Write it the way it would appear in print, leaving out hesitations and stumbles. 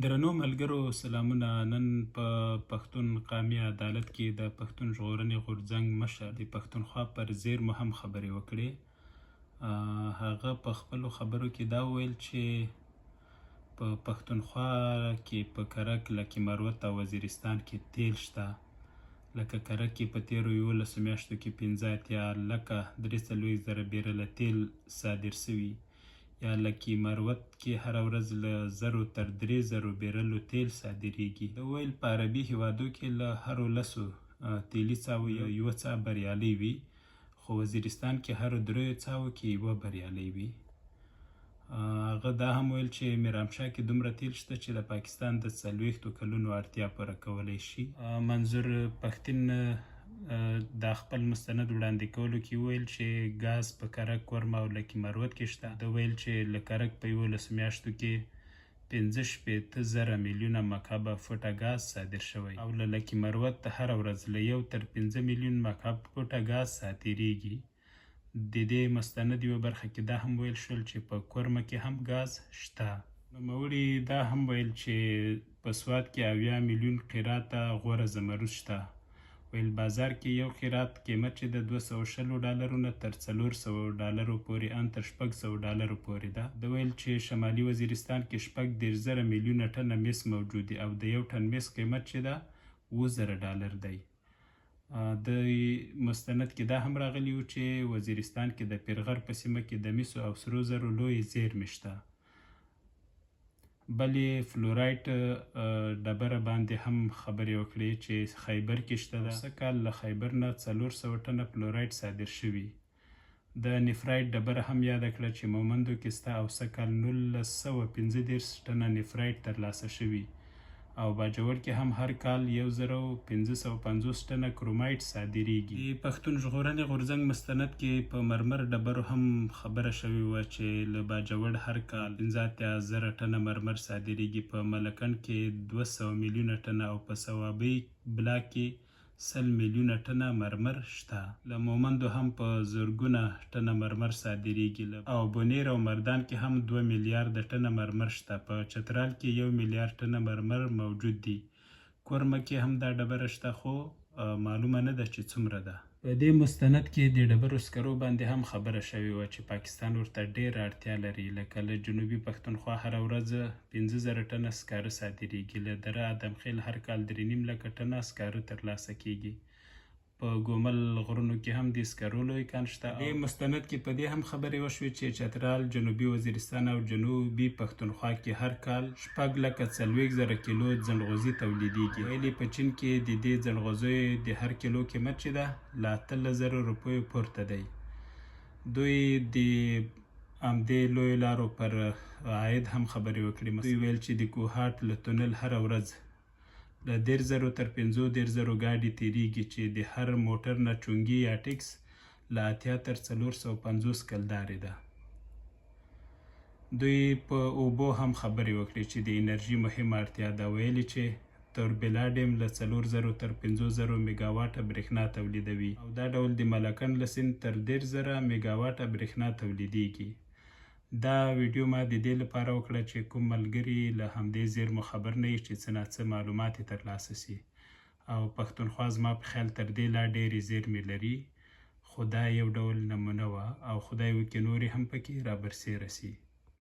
درنو ملګرو سلامونه. نن په پښتون قامي عدالت کې د پښتون ژغورنې غورځنګ مشر د پښتونخوا پر زیرمو هم خبرې وکړې. هغه په خپلو خبرو کې دا وویل چې په پښتونخوا کې په کرک، لکي مروت او وزیرستان کې تیل شته. لکه کرک کې په تیرو 11 میاشتو کې 85 لکه 43 زره بیرله تیل صادر شوي، یا لکي مروت کې هره ورځ له 1000 تر 3000 بیرلو تیل صادریږي. ده وویل، په عربي هیوادو کې له هرو 10 تیلي څاوو یوه څاه بریالۍ وي، خو وزیرستان کې هرو دریو څاوو کې یوه بریالۍ وي. هغه دا هم ویل چې میرامشاه کې دومره تیل شته چې د پاکستان د 40 کلونو اړتیا پوره کولی شي. منظور پښتین دا خپل مستند وړاندې کولو کې وویل چې ګاز په کرک، کورمه او لکي مروت کې شته. ده ویل چې له کرک په 11 میاشتو کې 65 زره میلیونه مکعبه فوټه ګاز صادر شوی او له لکي مروت هره ورځ له 1 تر 5 میلیون مکعب فوټه ګاز صادریږي. د دې مستند یوه برخه کې دا هم ویل شول چې په کورمه کې هم ګاز شته. نوموړي دا هم ویل چې په سوات کې 70 میلیون قیراته غوره زمرد شته. ویل بازار کې یو قیرات قیمت چې د 220 ډالرو نه تر 400 ډالرو پورې، ان تر 600 ډالرو پورې ده. ده ویل چې شمالي وزیرستان کې 36 زره میلیونه ټنه مس موجود دي او د یو ټن مس قیمت چې ده 7000 ډالر دی. د مستند کې دا هم راغلي وو چې وزیرستان کې د پیرغر په سیمه کې د مسو او سرو زرو لویې زیرمې شته. بلې فلورایټ ډبره باندې هم خبرې وکړې چې خیبر کې شته ده. سږ کال له خیبر نه 400 ټنه فلورایټ صادر شوي. د نیفرایټ ډبره هم یاده کړه چې مومندو کې شته او سږ کال 1935 ټنه نیفرایټ ترلاسه شوي او باجوړ کې هم هر کال 1550 ټنه کرومایټ صادریږي. د پښتون ژغورنې غورځنګ مستند کې په مرمر ډبرو هم خبره شوې وه چې له باجوړ هر کال 85 زره ټنه مرمر صادریږي، په ملکنډ کې 200 میلیونه ټنه او په صوابۍ بلاک کې 100 میلیونه ټنه مرمر شته. له مومندو هم په زرګونه ټنه مرمر صادریږي او بونیر او مردان کې هم 2 میلیارده ټنه مرمر شته. په چترال کې 1 میلیارد ټنه مرمر موجود دي. کورمه کې هم دا ډبره شته، خو معلومه نه ده چې څومره ده. په دې مستند کې د ډبرو سکرو باندې هم خبره شوې وه چې پاکستان ورته ډېره اړتیا لري. لکه له جنوبي پښتونخوا هره ورځ 5000 ټنه سکاره صادریږي. له دره ادم خېل هر کال 3.5 لکه ټنه سکاره ترلاسه کیږي. په ګومل غرونو کې هم د سکرو لوی کان شته. دې مستند کې په دې هم خبرې وشوې چې چترال، جنوبي وزیرستان او جنوبي پښتونخوا کې هر کال 6 لکه 40 زره کیلو ځنډغوزي تولیدیږي. ویلي په چین کې د دې ځنډغوزیو د هر کیلو قیمت چې ده له 18 زرو روپیو پورته دی. دوی د همدې لویو لارو پر عاید هم خبرې وکړې. دوی ویل چې د کوهاټ له تونل هره ورځ له 30 زرو تر 35 زرو ګاډي تیریږي چې د هر موټر نه چونګي یا ټیکس له 80 تر 450 کلدارې ده. دوی په اوبو هم خبرې وکړې چې د انرژي مهمه اړتیا ده. ویلي چې توربلا ډیم له 4000 تر 5000 میګاواټه برېښنا تولیدوي او دا ډول د ملکنډ له سیند تر 30 زره میګاواټه برېښنا تولیدیږي. دا ویډیو ما د دې لپاره وکړه چې کوم ملګري له همدې زیرمو خبر نه وي چې څه ناڅه معلومات یې ترلاسه شي. او پښتونخوا زما په خیال تر دې لا ډېرې زیرمې لري، خو دا یو ډول نمونه وه او خدای وکړي نورې هم پکې رابرسېره شي.